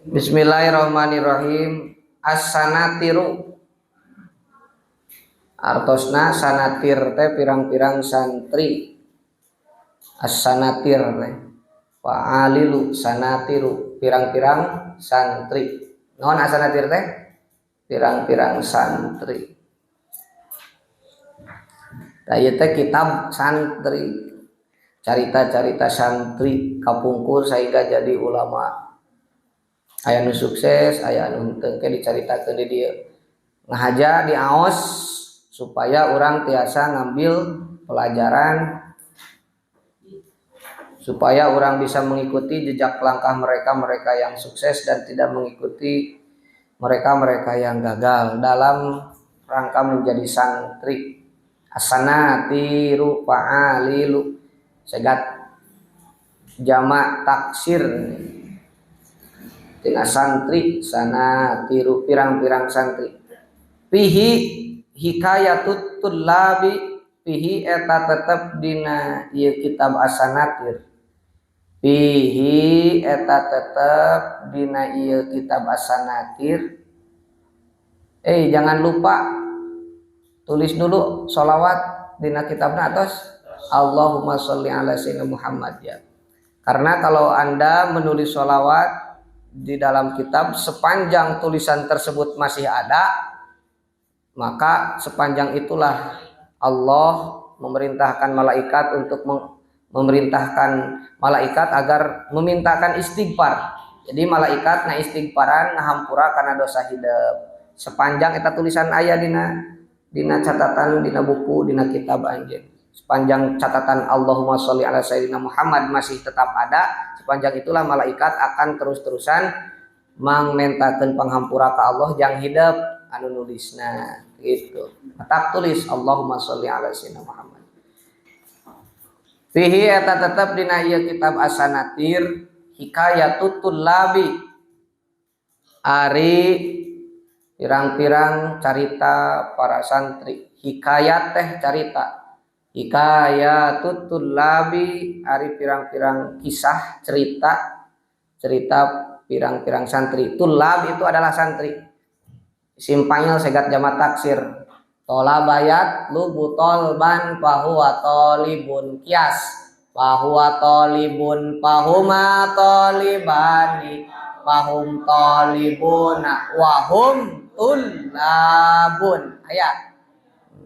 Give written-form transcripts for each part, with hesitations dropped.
Bismillahirrahmanirrahim. As-sanatiru. Artosna sanatir teh pirang-pirang santri. As-sanatir teh fa'alilu sanatiru pirang-pirang santri. Naon as-sanatir teh? Pirang-pirang santri. Tah ieu teh kitab santri. Carita-carita santri kapungkur sehingga jadi ulama. Aya nu sukses, aya nu henteu, ke dicaritakeun di dieu. Ngahaja diaos supaya orang tiasa ngambil pelajaran, supaya orang bisa mengikuti jejak langkah mereka-mereka yang sukses dan tidak mengikuti mereka-mereka yang gagal dalam rangka menjadi santri. As-sanatiru fa'alilu segat jamak taksir tina santri, sanatiru pirang-pirang santri. Fihi hikayatut tullabi, fihi eta tetep dina ieu kitab as-sanatir, fihi eta tetep dina ieu kitab as-sanatir. Jangan lupa tulis dulu sholawat dina kitabna atos Allahumma sholli ala sayyidina Muhammad ya. Karena kalau Anda menulis sholawat di dalam kitab, sepanjang tulisan tersebut masih ada, maka sepanjang itulah Allah memerintahkan malaikat untuk memerintahkan malaikat agar memintakan istighfar. Jadi malaikat na istighfaran ngahampura karena dosa hidup. Sepanjang eta tulisan aya dina catatan, dina buku, dina kitab anjeun. Sepanjang catatan Allahumma sholli ala sayyidina Muhammad masih tetap ada, sepanjang itulah malaikat akan terus-terusan mangmentakeun panghampura ka Allah jang hidup anu nulisna gitu. Matak tulis Allahumma sholli ala sayyidina Muhammad. Fihi eta tetep dina ieu kitab as-sanatir hikayatut tullabi, ari pirang-pirang carita para santri. Hikayat teh carita. Hikayatut tullabi ari pirang-pirang kisah cerita, cerita pirang-pirang santri. Tullab itu adalah santri. Isim fa'il segat jamak taksir. Tolabayat lubu tolban fahuwa tolibun kias. Fahuwa tolibun fahuma tolibani fahum tolibuna wahum tullabun. Ayat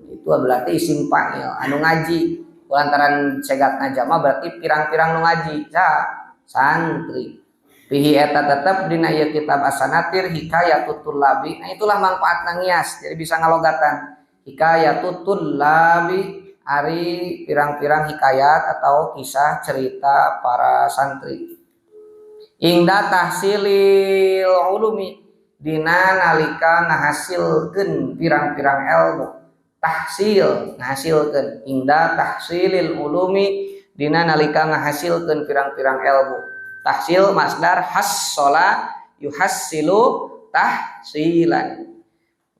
itu berarti isim fa'il anu ngaji. Lantaran segat jama berarti pirang-pirang nu ngaji. Sa santri. Fihi eta tetep dina ieu kitab as-sanatir hikayatut tullabi. Nah, itulah manfaat ngias, jadi bisa ngalogatan. Hikayatut tullabi ari pirang-pirang hikayat atau kisah cerita para santri. Ingda tahsilil ulumi dina nalika ngahasilkeun pirang-pirang ilmu. Tahsil ngahasilkeun, ingda tahsilil ulumi dina nalika ngahasilkeun pirang-pirang ilmu. Tahsil masdar hassola yuhassilu tahsilan.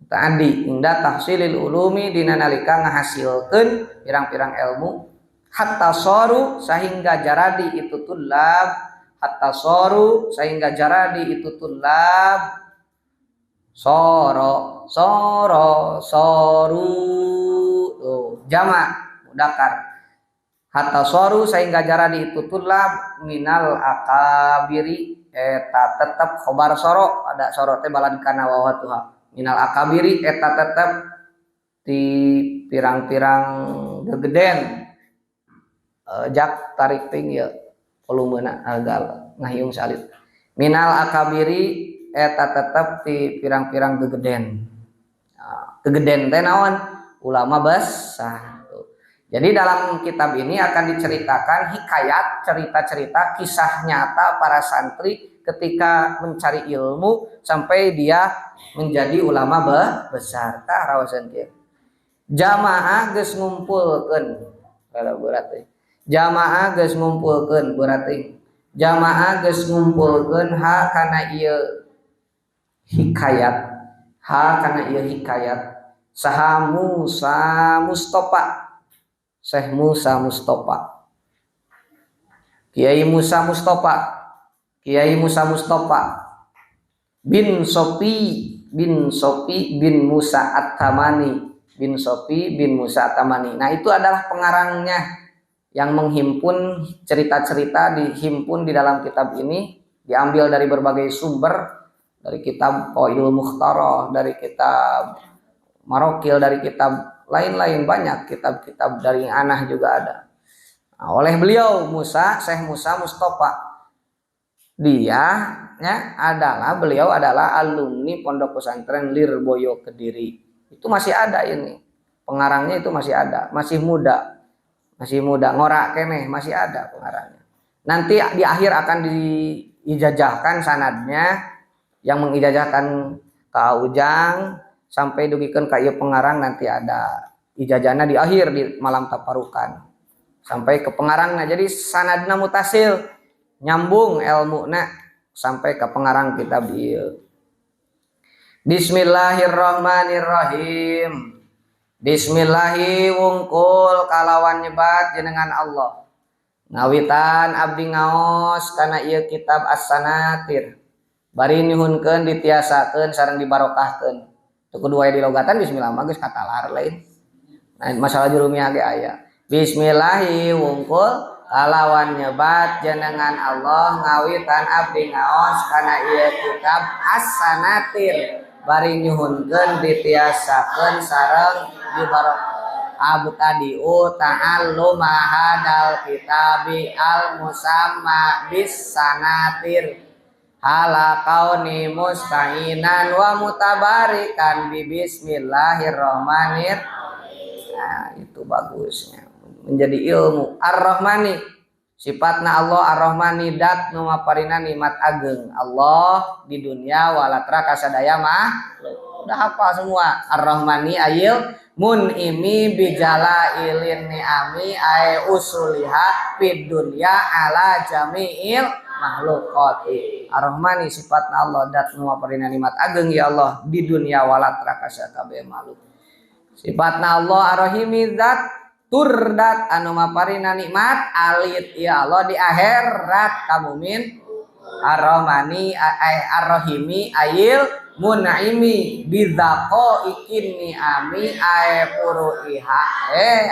Tadi ingda tahsilil ulumi dina nalika ngahasilkeun pirang-pirang ilmu, hatta soru sehingga jaradi itu tulab, hatta soru sehingga jaradi itu tulab, soro soro soru tuh jamak mudakar, hatta soru sehingga jaradi itu tulab minal akabiri eta tetep khobar soro, ada soro teh balad kana wawatuha, minal akabiri eta tetep di pirang-pirang gegeden. Jak tarik ping ya volumena agak ngahiung salit. Minal akabiri eta tetep di pirang-pirang gegeden. Nah, gegeden teh naon? Ulama besar. Jadi dalam kitab ini akan diceritakan hikayat, cerita-cerita kisah nyata para santri ketika mencari ilmu sampai dia menjadi ulama besar. Tah rawasan kieu. Jamaah geus ngumpulkeun, rada berat teh. Jamaah geus ngumpulkeun berat teh. Jamaah geus ngumpulkeun ha kana ieu hikayat, ha kana ieu hikayat saha Musa Mustafa, Syekh Musa Mustafa, Kiai Musa Mustafa, Kiai Musa Mustafa. bin Sofi bin Sofi bin Musa At-Tamani, bin Sofi bin Musa At-Tamani. Nah, itu adalah pengarangnya yang menghimpun cerita-cerita dihimpun di dalam kitab ini, diambil dari berbagai sumber, dari kitab Qawaidul Mukhtarah, dari kitab Marokil, dari kitab lain-lain, banyak kitab-kitab dari Anah juga ada. Nah, oleh beliau Musa, Syekh Musa Mustafa, dia ya adalah, beliau adalah alumni Pondok Pesantren Lirboyo Kediri. Itu masih ada ini. Pengarangnya itu masih ada, masih muda. Masih muda, ngorak keneh, masih ada pengarangnya. Nanti di akhir akan diijazahkan sanadnya, yang mengijazahkan ka Ujang sampai dugikeun ka ieu pengarang, nanti ada ijazahna di akhir di malam taparukan sampai ke pengarangna. Jadi sanadna mutasil, nyambung ilmuna sampai ke pengarang kitab ieu. Bismillahirrahmanirrahim. Bismillahi wungkul kalawan nyebat jenengan Allah. Ngawitan abdi ngaos kana ieu kitab As-Sanatir. Bari nyuhunkeun ditiasakeun sareng dibarokahkeun. Teu kudu wae dilogatan bismillah mah geus katalar lain. Nah, masalah jurumiyah ge aya. Bismillahi wungkul kalawan nyebat jenengan Allah ngawitan abdi ngaos kana ieu kitab As-Sanatir. Bari nyuhunkeun ditiasakeun sareng dibarok abtadiu ta'alluma hadal kitabi al musamma bis sanatir hala kauni musta'inan wa mutabarikan bi bismillahirrahmanir. Nah, itu bagusnya menjadi ilmu. Ar-Rahmani sifatna Allah, Ar-Rahmani dat nu maparina nikmat ageng Allah di dunia walatra kasadaya mah. Udah hafal semua. Ar-Rahmani ayil mun'imi bijala ilin ni'ami ay usuliha fid dunya ala jami'il makhluqati. Ar-Rahmani sifatna Allah dat nu maparina nikmat ageng ya Allah di dunia walatra kasakabeh makhluk. Sifatna Allah Ar-Rahimi zat turdat anu maparina nikmat alit ya Allah di akhirat ka mukmin. Ar-Rahmani Ar-Rahimi ayil mun'imi bidzaqo ikin ni'ami ae puru iha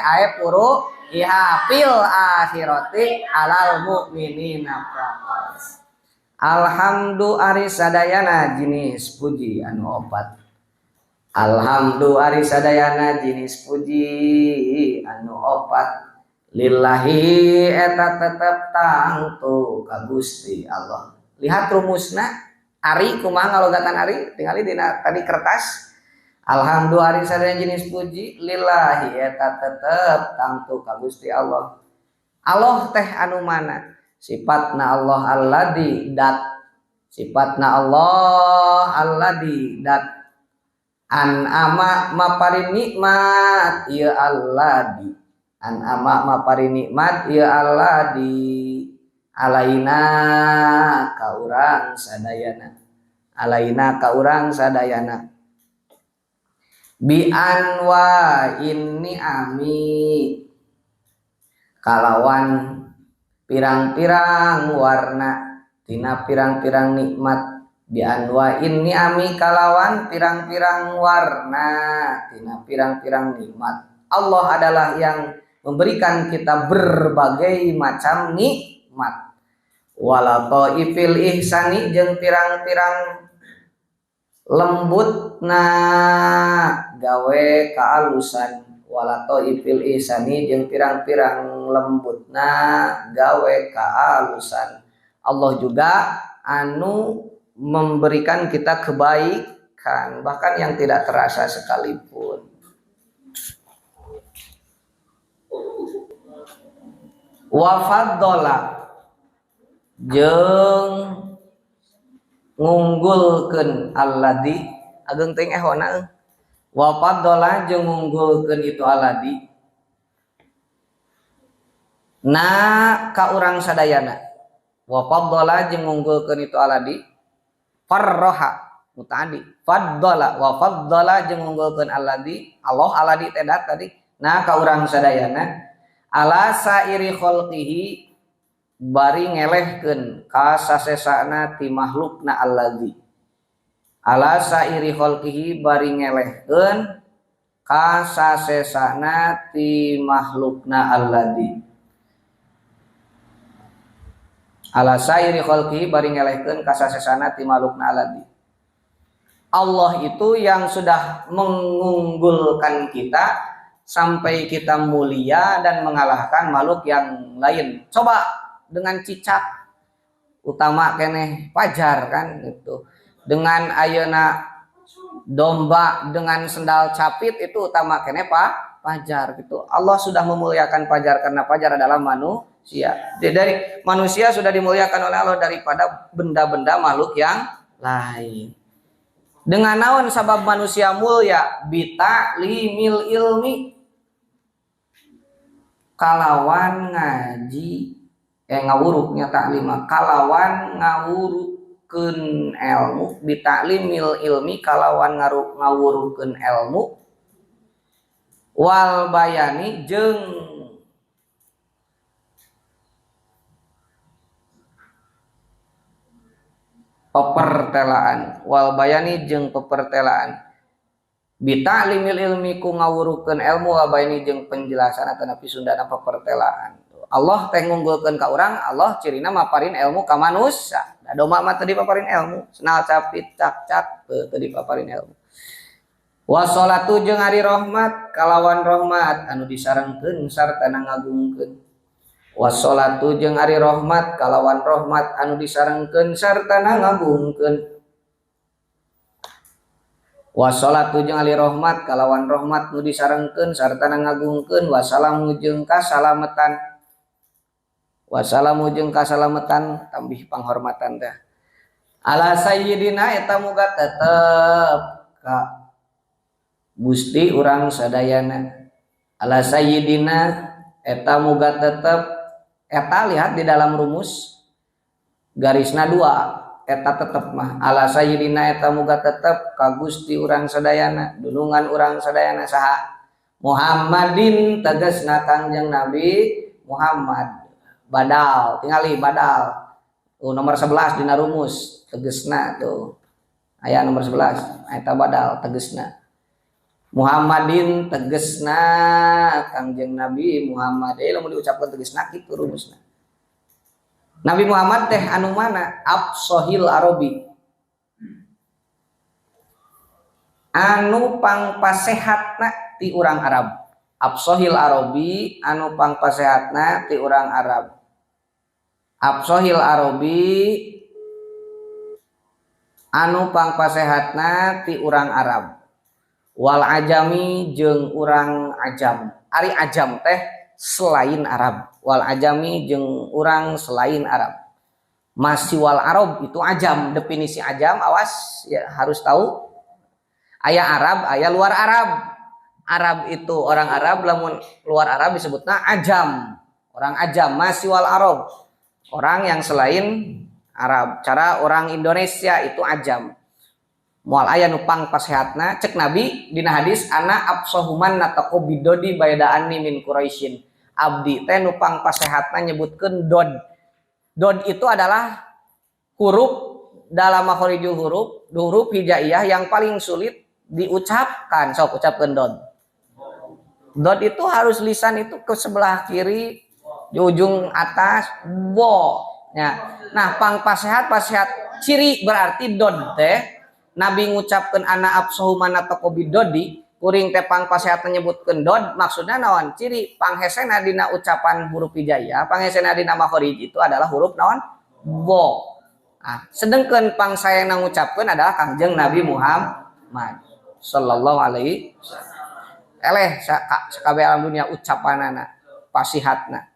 ae puru iha fil akhirati alal mu'minina. Alhamdu ari sadayana jenis puji anu opat. Alhamdu ari sadayana jenis puji anu opat. Lillahi eta tetep tangtu ka Gusti Allah. Lihat rumusna ari kumaha ngalogatan ari tingali dina tadi kertas. Alhamdulillah ari sadaya jenis puji lillahi eta tetep tangtu ka Gusti Allah. Allah teh anu mana? Sifatna Allah alladzi dat. Sifatna Allah alladzi dat. An ama mapari nikmat ieu alladzi. An ama mapari nikmat ieu alladzi alaina ka urang sadayana. Alaina ka urang sadayana. Bi anwa inni ami kalawan pirang-pirang warna tina pirang-pirang nikmat. Bi anwa inni ami kalawan pirang-pirang warna tina pirang-pirang nikmat. Allah adalah yang memberikan kita berbagai macam nikmat. Wala taifil ihsani jeung pirang-pirang lembutna gawe kaalusan. Wala taifil ihsani jeung pirang-pirang lembutna gawe kaalusan. Allah juga anu memberikan kita kebaikan bahkan yang tidak terasa sekalipun. Wa faddala jeung ngunggulkeun alladzi ageung teuing ehona. Wa faddala jeung ngunggulkeun itu alladzi na ka urang sadayana. Wa faddala jeung ngunggulkeun itu alladzi farraha mutaaddi faddala wa faddala jeung ngunggulkeun alladzi Allah alladzi teh tadi na ka urang sadayana ala sairi khalqihi bari ngelehkeun ka sasesana ti makhlukna alladzi. Ala sairi khalqihi bari ngelehkeun ka sasesana ti makhlukna alladzi. Ala sairi khalqihi bari ngelehkeun ka sasesana ti makhlukna alladzi. Allah itu yang sudah mengunggulkan kita sampai kita mulia dan mengalahkan makhluk yang lain. Coba dengan cicak utama keneh pajar kan gitu. Dengan ayeuna domba dengan sendal capit itu utama keneh pajar gitu. Allah sudah memuliakan pajar karena pajar adalah manusia. Dari manusia sudah dimuliakan oleh Allah daripada benda-benda makhluk yang lain. Dengan naon sabab manusia mulia bita'limil ilmi kalawan ngaji ngawuruknya ta'lima kalawan ngawurukeun ilmu bita'limil ilmi kalawan ngawurukeun ilmu wal bayani jeung pepertelaan wal bayani jeung pepertelaan bita'limil ilmi ku ngawurukeun ilmu wal bayani jeung penjelasan atanapi Sundana pepertelaan. Allah teh ngunggulkeun ka urang, Allah cirina maparin ilmu ka manusia. Da domba mah teu dipaparin ilmu, senal capit cak-cak teu dipaparin ilmu. Wassalatu jeung ari rahmat kalawan rahmat anu disarengkeun sartana ngagungkeun. Wassalatu jeung ari rahmat kalawan rahmat anu disarengkeun sartana ngagungkeun. Wassalatu jeung ari rahmat kalawan rahmat nu disarengkeun sartana ngagungkeun. Wassalamu jeung kasalametan. Wassalamu jeung kasalametan tambih panghormatan teh. Ala sayyidina eta muga tetep ka Gusti urang sadayana. Ala sayyidina eta muga tetep eta lihat di dalam rumus garisna dua eta tetep mah ala sayyidina eta muga tetep ka Gusti urang sadayana dunungan urang sadayana saha Muhammadin tegasna Kangjeng Nabi Muhammad. Badal tingali badal tuh nomor 11 dina rumus tegesna tuh aya nomor 11 eta badal tegesna Muhammadin tegesna Kangjeng Nabi Muhammad. Lamun diucapkeun tegesna kitu rumusna. Nabi Muhammad teh anu mana? Absohil Arabi. Anu pangpasehatna ti urang Arab. Absohil Arabi anu pangpasehatna ti urang Arab. Absohil Arabi anu pangpasehatna ti urang Arab. Wal ajami jeung urang ajam. Ari ajam teh selain Arab. Wal ajami jeung urang selain Arab. Masih wal Arab itu ajam. Definisi ajam awas ya harus tahu. Aya Arab, aya luar Arab. Arab itu orang Arab, lamun luar Arab disebutna ajam. Orang ajam masih wal Arab. Orang yang selain Arab. Cara orang Indonesia itu ajam. Moal aya nu pangpasehatna cek Nabi dina hadis ana absahuman nataqo bidodi baedaani min Quraisyin. Abdi teh nu pangpasehatna nyebutkeun dod. Dod itu adalah huruf dalam makhorijul huruf, huruf hijaiyah yang paling sulit diucapkan. Sok ucapkeun dod. Dod itu harus lisan itu ke sebelah kiri di ujung atas bo. Ya. Nah, pangpasehat pasehat ciri berarti dod teh Nabi ngucapkeun ana absahu mana taqo bidodi, kuring teh pangpasehat nyebutkeun dod, maksudna naon? Ciri panghesena dina ucapan huruf hijaiyah, panghesena dina makhrij itu adalah huruf naon? Bo. Nah, sedengkeun pangsayana ngucapkeun adalah Kangjeng Nabi Muhammad sallallahu alaihi wasallam. Eleh sakabeh alam dunia ucapanana, pasihatna.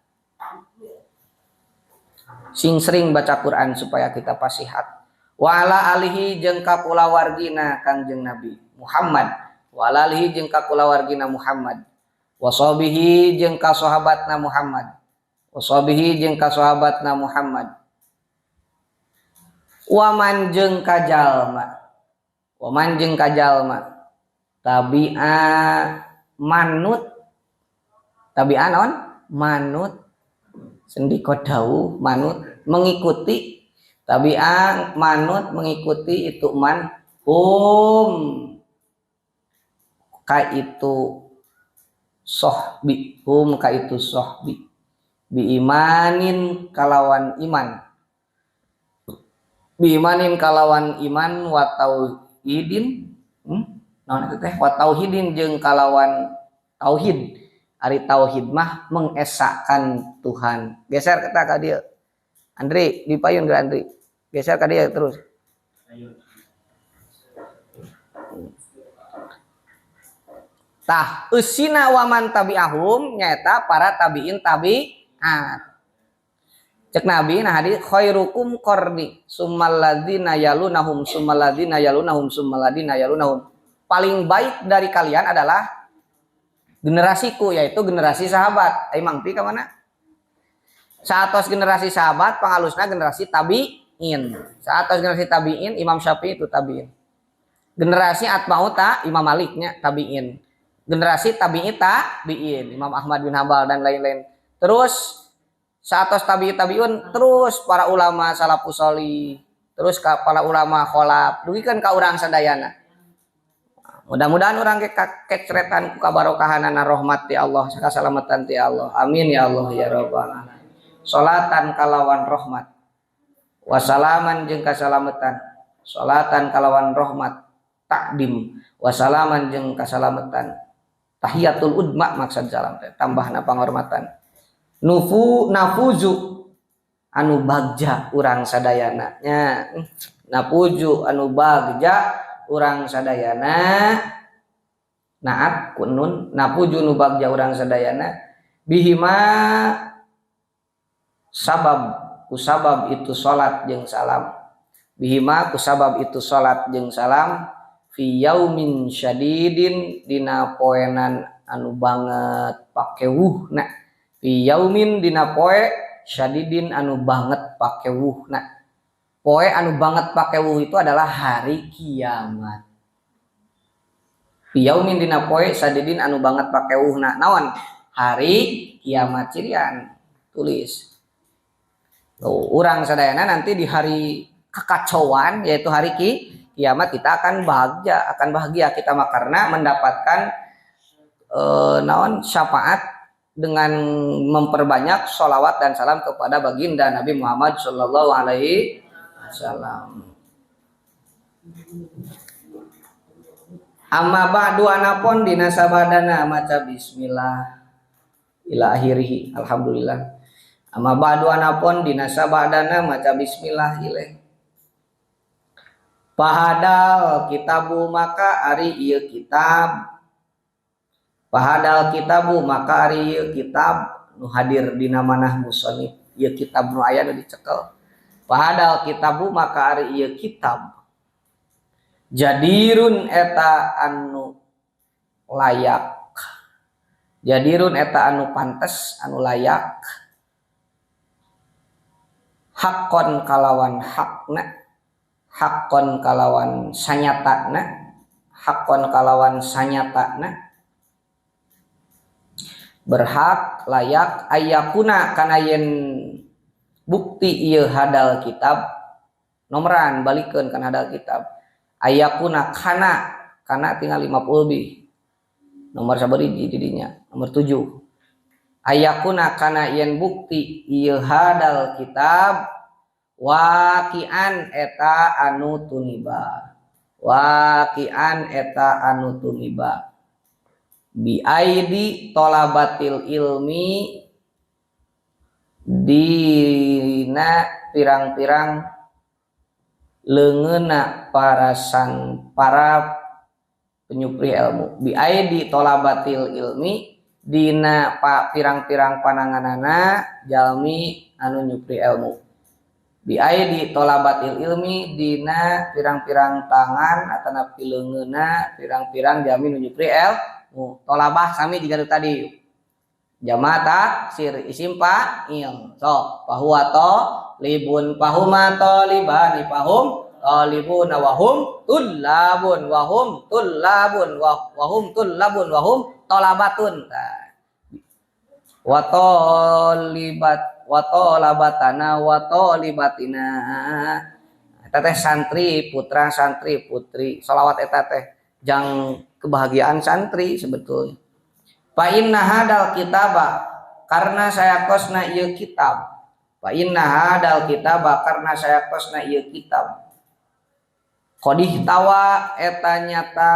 Sing sering baca Quran supaya kita pasihat. Wa ala alihi jeung ka kulawargina Kangjeng Nabi Muhammad. Wa ala alihi jeung ka kulawargina Muhammad. Wa sahbihi jeung ka sahabatna Muhammad. Wa sahbihi jeung ka sahabatna Muhammad. Wa man jeung ka jalma. Wa man jeung ka jalma. Tabi'a manut. Tabi'a naon? Manut. Sendika dawuh manut mengikuti. Tabi'a manut mengikuti itu man Hum ka itu sohbi, hum ka itu sohbi bi imanin kalawan iman, bi imanin kalawan iman wa tauhidin, naon eta teh wa tauhidin jeung kalawan tauhid. Ari tauhid mah mengesakan Tuhan. Geser kita ka dieu. Andri, di payun ke Andri. Geser ka dieu terus. Tah, usina wa man tabi'ahum nyaeta para tabi'in tabi'at. Cek Nabi nah hadis khairukum qarni summal ladzina yalunahum summal ladzina yalunahum summal ladzina yalunahum. Paling baik dari kalian adalah generasiku, yaitu generasi sahabat. Ai Mang Pi ka mana? Saatos generasi sahabat, pangalusna generasi tabi'in. Saatos generasi tabi'in, Imam Syafi'i itu tabi'in. Generasi atba'u ta Imam Maliknya tabi'in. Generasi tabi'i tabi'in, Imam Ahmad bin Hanbal dan lain-lain. Terus saatos tabi'i tabi'un, terus para ulama salafus sholih, terus para ulama kholaf, dugi kan ka urang sadayana. Mudah-mudahan orang kecretan ku kabarokahanana rahmat ti Allah, kasalamatan ti Allah. Amin ya Allah ya rabbal alamin. Salatan kalawan rahmat, wasalaman jeung kasalamatan. Salatan kalawan rahmat takdim, wasalaman jeung kasalamatan. Tahiyatul udma maksud salam teh, tambahna panghormatan. Nufu nafuzu anu bagja urang sadayana nya. Nafuzu anu bagja urang sadayana, naat kunun nafuju nu bagja urang sadayana bihima sabab kusabab itu salat jeung salam, bihima kusabab itu salat jeung salam fi yaumin syadidin dina poenan anu banget pakewuhna, fi yaumin dina poe syadidin anu banget pakewuhna. Poe anu banget pakewuh itu adalah hari kiamat. Fi yaumin dina poe sadidin anu banget pakewuhna. Naon? Hari kiamat cirian. Tulis. Tuh, urang sadayana nanti di hari kekacauan yaitu hari kiamat kita akan bahagia kita mah karena mendapatkan naon syafaat dengan memperbanyak sholawat dan salam kepada baginda Nabi Muhammad sallallahu alaihi wasallam. Amma ba'du anapun dina sabadana maca bismillah ila akhirih. Alhamdulillah. Amma ba'du anapun dina sabadana maca bismillah ilaih. Pahadal kitabu maka ari ieu kitab. Pahadal kitabu maka ari ieu kitab nu hadir dina manah musonif. Ieu kitab nu aya nu dicekel. Pahadal kitabu maka ari ieu kitab jadirun eta anu layak, jadirun eta anu pantes anu layak, hakon kalawan hakna, hakon kalawan sanyatana, hakon kalawan sanyatana, berhak layak ayakuna kana yen bukti ieu hadal kitab, nomoran balikeun kana hadal kitab ayakuna kana kana tinggal 50 lebih nomor sabariji didinya nomor 7 ayakuna kana yen bukti ieu hadal kitab waqian eta anu tuniba, waqian eta anu tuniba bi aidi tolabatil ilmi dina pirang-pirang leungeuna para para penyupri ilmu, bi aidi tolabatil ilmi dina pirang-pirang pananganana jalmi anu nyupri ilmu, bi aidi tolabatil ilmi dina pirang-pirang tangan atanapi leungeuna pirang-pirang jalmi nu nyupri ilmu. Tolabah sami jiga tadi jama taksir isim fa'il. So fahuwa talibun fahuma talibani fahum talibuna wahum tullabun wahum tullabun wahum tullabun wahum tolabatun. Wa talibat wa tolabatana wa talibatina. Eta teh santri putra santri putri sholawat eta teh jang kebahagiaan santri sebetulnya. Fa inna hadal kitaba karena saya kosna ieu kitab. Fa inna hadal kitaba karena saya kosna ieu kitab. Qadih tawa eta nyata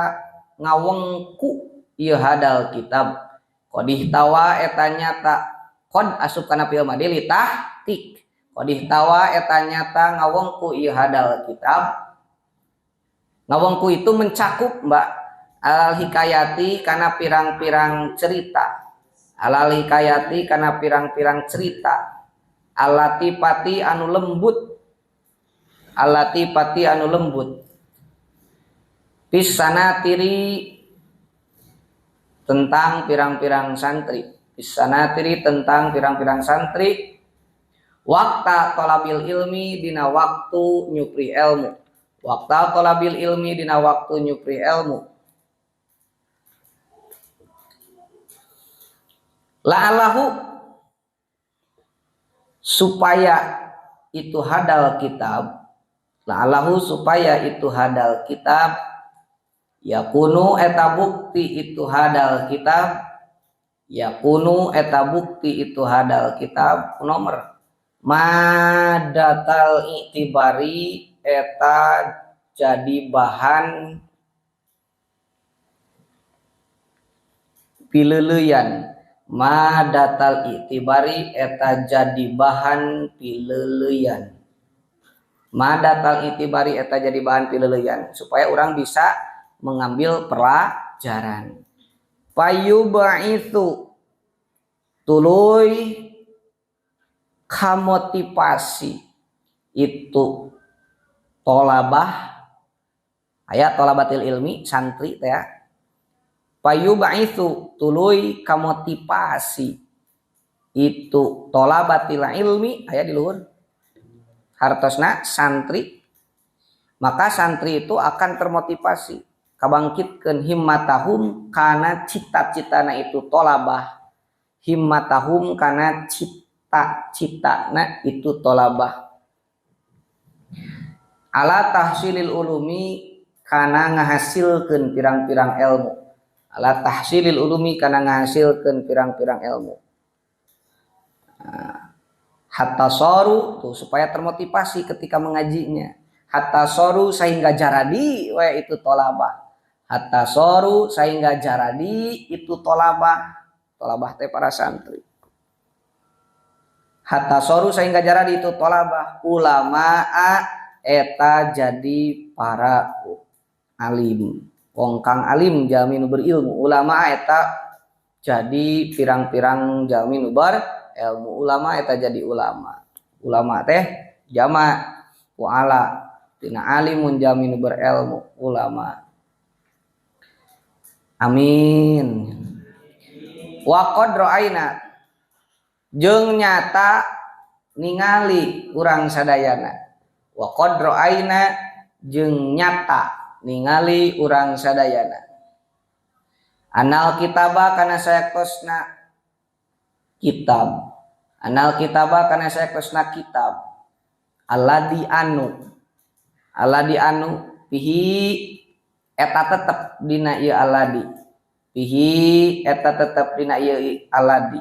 ngawengku ieu hadal kitab. Qadih tawa eta nyata qad asup kana fi'il madhi li tahqiq. Qadih tawa eta nyata ngawengku ieu hadal kitab. Ngawengku itu mencakup Mbak alal hikayati kana pirang-pirang cerita. Alal hikayati kana pirang-pirang cerita. Alati pati anu lembut. Alati pati anu lembut. Pisana tiri tentang pirang-pirang santri. Pisana tiri tentang pirang-pirang santri. Wakta tolabil ilmi dina waktu nyupri ilmu. Wakta tolabil ilmi dina waktu nyupri ilmu. La'allahu supaya itu hadal kitab. La'allahu supaya itu hadal kitab. Yakunu eta bukti itu hadal kitab. Yakunu eta bukti itu hadal kitab. Nomor madatal i'tibari eta jadi bahan pileuleyan. Madatal i'tibari eta jadi bahan pileuleyan. Madatal i'tibari eta jadi bahan pileuleyan supaya orang bisa mengambil pelajaran. Fayub'itsu tuluy kamotivasi itu tolabah ayat tolabatil ilmi santri teh ya. Fayub'itsu tuluy kamotivasi itu tolabatil ilmi aya di luhur hartosna santri, maka santri itu akan termotivasi kabangkitkeun himmatahum kana cita-citana itu tolabah, himmatahum kana cita-citana itu tolabah ala tahsilil ulumi kana ngahasilkeun pirang-pirang ilmu, ala tahsilil ulumi kana ngahasilkeun pirang-pirang ilmu. Nah, hatta soru tuh supaya termotivasi ketika mengajinya, hatta soru sehingga jaradi we itu tolabah, hatta soru sehingga jaradi itu tolabah, tolabah teh para santri. Hatta soru sehingga jaradi itu tolabah ulama eta jadi para alim, wong kang alim jalmi nu berilmu, ulama eta jadi pirang-pirang jalmi nu berilmu, ulama eta jadi ulama, ulama teh jama wa'ala tina alimun jalmi nu berilmu ulama. Amin. Wa qad ra'aina jeung nyata ningali urang sadayana. Wa qad ra'aina jeung nyata ningali urang sadayana. Anal kitaba kana sayaktosna kitab. Anal kitaba kana sayaktosna kitab. Alladzi anu. Alladzi anu fihi eta tetep dina ieu alladzi. Fihi eta tetep dina ieu alladzi.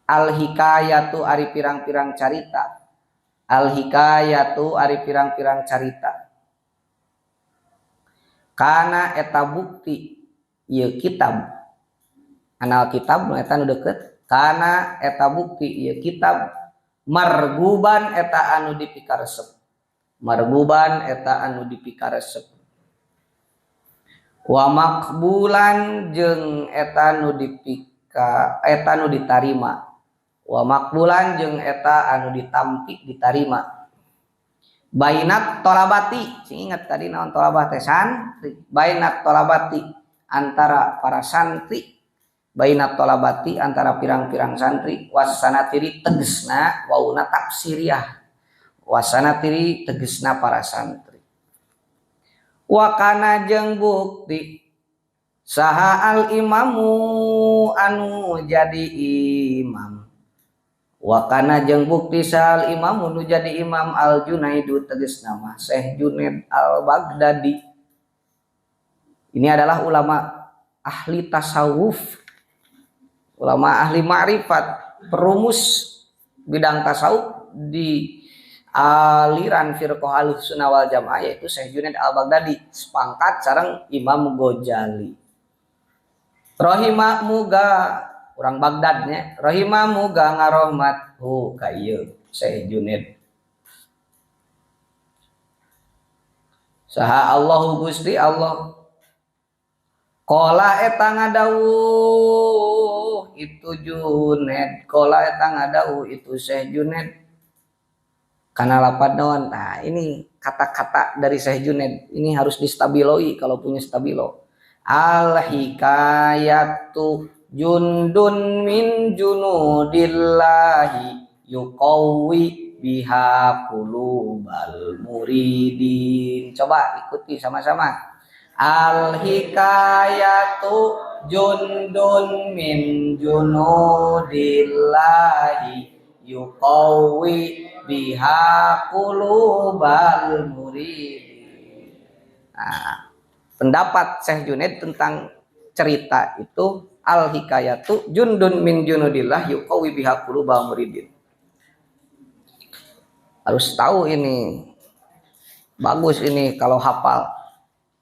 Al hikayatu ari pirang-pirang carita. Al hikayatu ari pirang-pirang carita. Kana eta bukti ieu kitab. Anal kitab nu eta nu deukeut. Kana eta bukti ieu kitab marguban eta anu dipikaresep. Marguban eta anu dipikaresep. Wa maqbulan jeung eta nu dipika eta nu ditarima. Wa maqbulan jeung eta anu ditampi ditarima. Bainat tolabati, sing ingat tadi naon tolabah teh santri. Bainat tolabati antara para santri, bainat tolabati antara pirang-pirang santri, wasanatiri tegesna wauna tafsiriyah. Wasanatiri tegesna para santri. Wakana jeung bukti saha al imamu anu jadi imam. Wa kana jeung bukti sal imam nu jadi Imam Al Junaidu tegasna mah Syekh Junaid Al Baghdadi. Ini adalah ulama ahli tasawuf, ulama ahli ma'rifat, perumus bidang tasawuf di aliran firqah Ahlussunnah wal Jamaah, yaitu Syekh Junaid Al Baghdadi, sepangkat sareng Imam Ghazali. Rahimah muga urang Baghdadnya, rahimah muga ngarohmat hu ka ieu Syekh Junaid. Saha Allahu Gusti Allah. Qala eta ngadawuh itu Junaid, qala eta ngadawuh itu Syekh Junaid. Kana lapad naon? Nah, ini kata-kata dari Syekh Junaid. Ini harus distabiloi kalau punya stabilo. Al hikayatu jundun min junudillahi yuqawwi biha qulubal muridin. Coba ikuti sama-sama. Al hikayatu jundun min junudillahi yuqawwi biha qulubal muridin. Nah, pendapat Syekh Junaid tentang cerita itu al hikayatu jundun min junudillah yuqawwi biha qulubal muridin. Harus tahu ini. Bagus ini kalau hafal.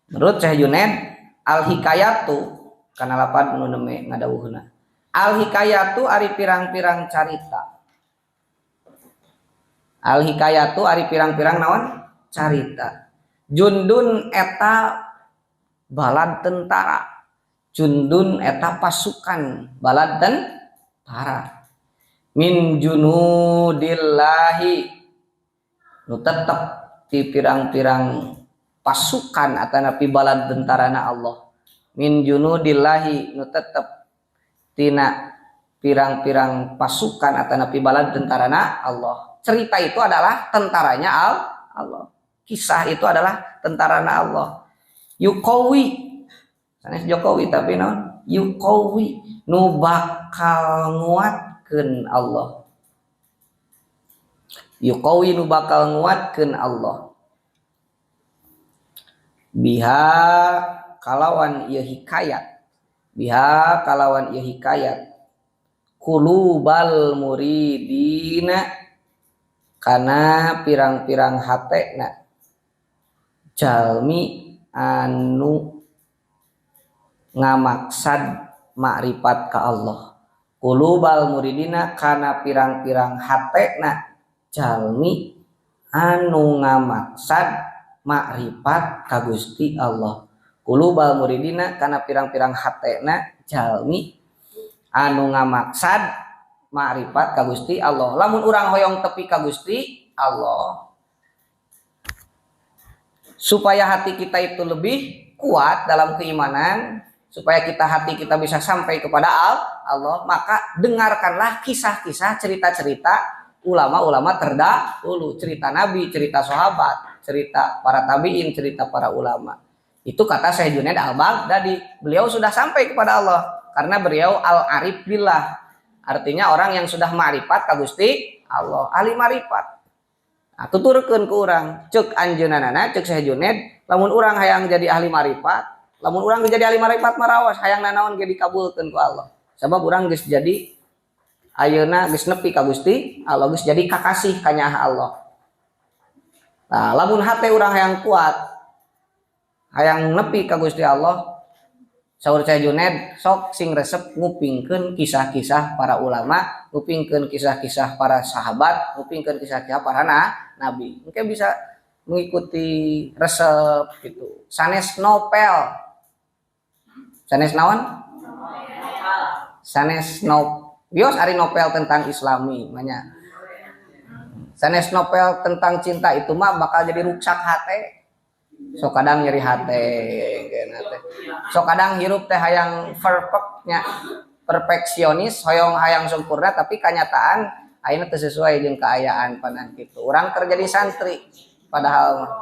Menurut Syekh Junaid, al hikayatu kana lapan nu neme ngadawuhna. Al hikayatu ari pirang-pirang carita. Al hikayatu ari pirang-pirang naon? Carita. Jundun eta balad tentara. Jundun eta pasukan balad tentara. Min junudillahi nu tetep ti pirang-pirang pasukan atanapi balad tentarana Allah. Min junudillahi nu tetep tina pirang-pirang pasukan atanapi balad tentarana Allah. Cerita itu adalah tentaranya Allah. Kisah itu adalah tentarana Allah. Yuqawi sanes Jokowi tapi naon? Yuqawi nu bakal nguatkeun Allah. Yuqawi nu bakal nguatkeun Allah. Biha kalawan ieu hikayat. Biha kalawan ieu hikayat. Qulubal muridina kana pirang-pirang hatena jalmi anu ngamaksad makrifat ka Allah. Qulubal muridina kana pirang-pirang hatena jalmi anu ngamaksad makrifat ka Gusti Allah. Qulubal muridina kana pirang-pirang hatena jalmi anu ngamaksad makrifat ka Gusti Allah. Lamun urang hoyong tepi ka Gusti Allah, supaya hati kita itu lebih kuat dalam keimanan, supaya kita hati kita bisa sampai kepada Allah, maka dengarkanlah kisah-kisah, cerita-cerita ulama-ulama terdahulu, cerita nabi, cerita sahabat, cerita para tabiin, cerita para ulama. Itu kata Syekh Junaid Al-Baghdadi. Beliau sudah sampai kepada Allah karena beliau al-arif billah. Artinya orang yang sudah ma'rifat ka Gusti Allah, ahli ma'rifat. Nah, tuturkeun ku urang, ceuk anjeunana, ceuk Syekh Junaid, lamun urang hayang jadi ahli ma'rifat, lamun urang jadi ahli ma'rifat marawas hayang nanaon ge dikabulkeun ku Allah. Sabab urang geus jadi ayeuna geus nepi ka Gusti Allah, geus jadi kakasih kanyaah Allah. Nah, lamun hate urang hayang kuat, hayang nepi ka Gusti Allah, saur Syekh Junaid sok sing resep ngupingkeun kisah-kisah para ulama, ngupingkeun kisah-kisah para sahabat, ngupingkeun kisah-kisah para nabi. Mungkin bisa mengikuti resep gitu. Sanes novel. Sanes naon? Sanes bios ari novel tentang Islami manya. Sanes novel tentang cinta itu mah bakal jadi ruksak hate. Sok kadang nyeri hate, teh. Sok kadang hirup teh hayang perfectnya, perfeksionis, hoyong hayang sempurna, tapi kenyataan ayeuna teu sesuai jeung kaayaan panan kitu. Urang terjadi santri padahal mah.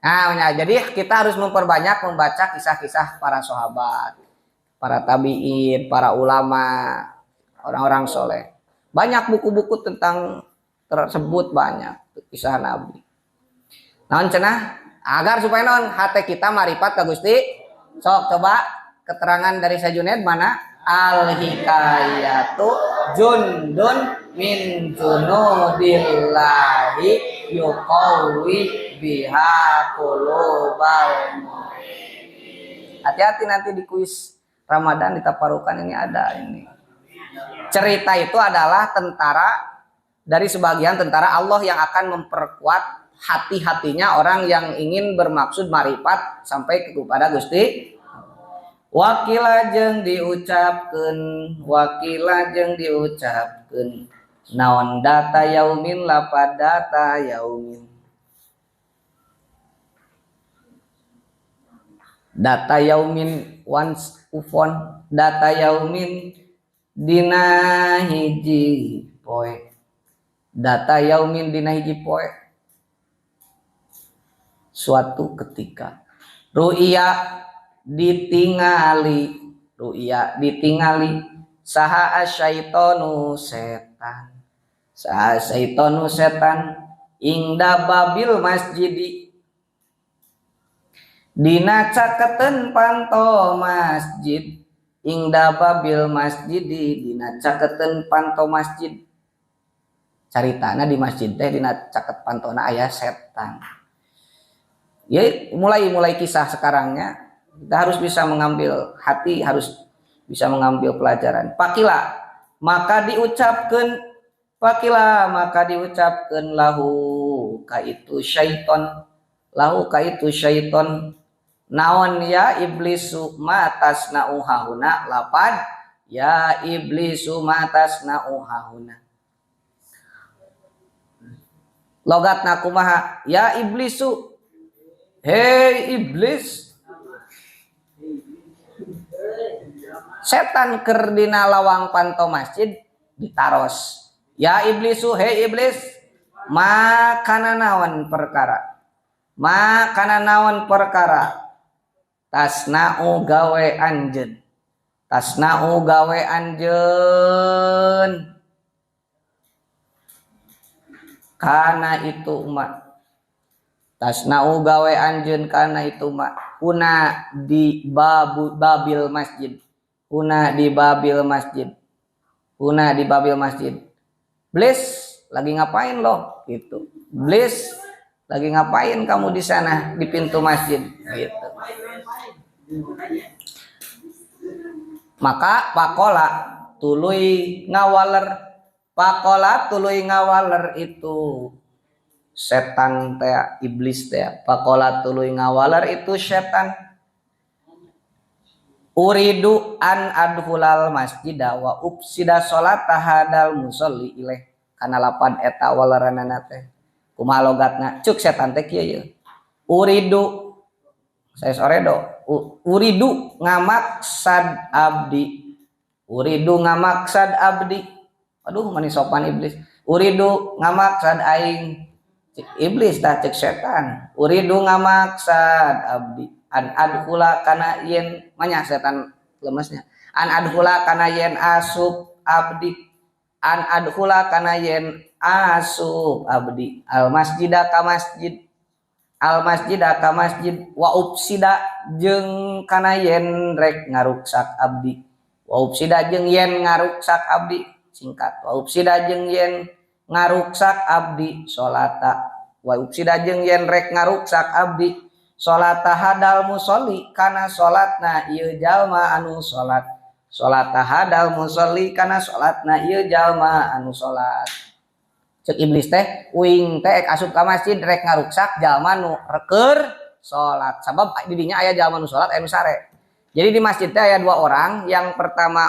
Nah, jadi kita harus memperbanyak membaca kisah-kisah para sahabat, para tabiin, para ulama, orang-orang soleh. Banyak buku-buku tentang tersebut, banyak kisah Nabi. Naon cenah? Agar supaya naon hate kita marifat ka Gusti. Sok coba keterangan dari Sajuned mana? Al hikayatu jundun min junudillahi yuqawi biha qulubal mu'minin. Hati-hati nanti di kuis Ramadan ditaparukan ini ada ini. Cerita itu adalah tentara dari sebagian tentara Allah yang akan memperkuat hati-hatinya orang yang ingin bermaksud marifat sampai kepada Gusti. Wakila jeung diucapkeun, wakila jeung diucapkeun naon data yaumin lapad data yaumin. Data yaumin once upon data yaumin dina hiji poe. Data yaumin dina hiji poe. Suatu ketika ru'ya ditingali, ru'ya ditingali saha asyaitonu setan. Saha syaitonu setan ingda babil masjidi dina caketeun panto masjid. Ingda babil masjidi dina caketeun panto masjid. Caritana di masjid teh dina caket pantona aya setan. Ya mulai kisah sekarangnya kita harus bisa mengambil hati, harus bisa mengambil pelajaran. Pakila maka diucapkeun, pakila maka diucapkeun lahu ka itu syaiton, lahu ka itu syaiton. Naon ya iblisu matasna'u hahuna lapad ya iblisu matasna'u hahuna. Logatna kumaha? Ya iblisu, hei iblis. Setan keur dina lawang panto masjid ditaros. Ya iblisu, hei iblis, makana naon perkara? Makana naon perkara? Tasna'u gawe anjeun. Tasna'u gawe anjeun. Kana itu umat. Tasna'u gawe anjeun kana itu umat. Kuna di babil masjid. Kuna di babil masjid. Kuna di babil masjid. Blis, lagi ngapain lo? Gitu. Blis, lagi ngapain kamu di sana di pintu masjid? Gitu. Maka pakola tuluy ngawaler, pakola tuluy ngawaler itu setan teh, iblis teh. Pakola tuluy ngawaler itu setan. Uridu an adkhulal masjida wa ufsida sholata hadal musolli ilaih. Kana lapan eta waleranana teh. Kumaha logatna? Cuk setan teh kieu ye. Uridu saya soredo. Uridu ngamaksad abdi. Uridu ngamaksad abdi. Aduh mani sopan iblis. Uridu ngamaksad aing. Cek iblis tah cek setan. Uridu ngamaksad abdi. An adkhula kana yen manya setan lemesnya. An adkhula kana yen asup abdi. An adkhula kana yen asup abdi. Al masjida ka masjid. Al masjida ka masjid wa ufsida jeung kana yen rek ngaruksak abdi. Wa ufsida jeung yen ngaruksak abdi. Singkat. Wa ufsida jeung yen ngaruksak abdi salata. Wa ufsida jeung yen rek ngaruksak abdi salata hadal musolli kana salatna ieu jalma anu salat. Salata hadal musolli kana salatna ieu jalma anu salat. Cek iblis teh uing teh asup ka masjid rek ngaruksak jalma nu keur salat. Sabab di dinya aya jalma nu salat aya nu sare. Jadi di masjid teh aya dua orang, yang pertama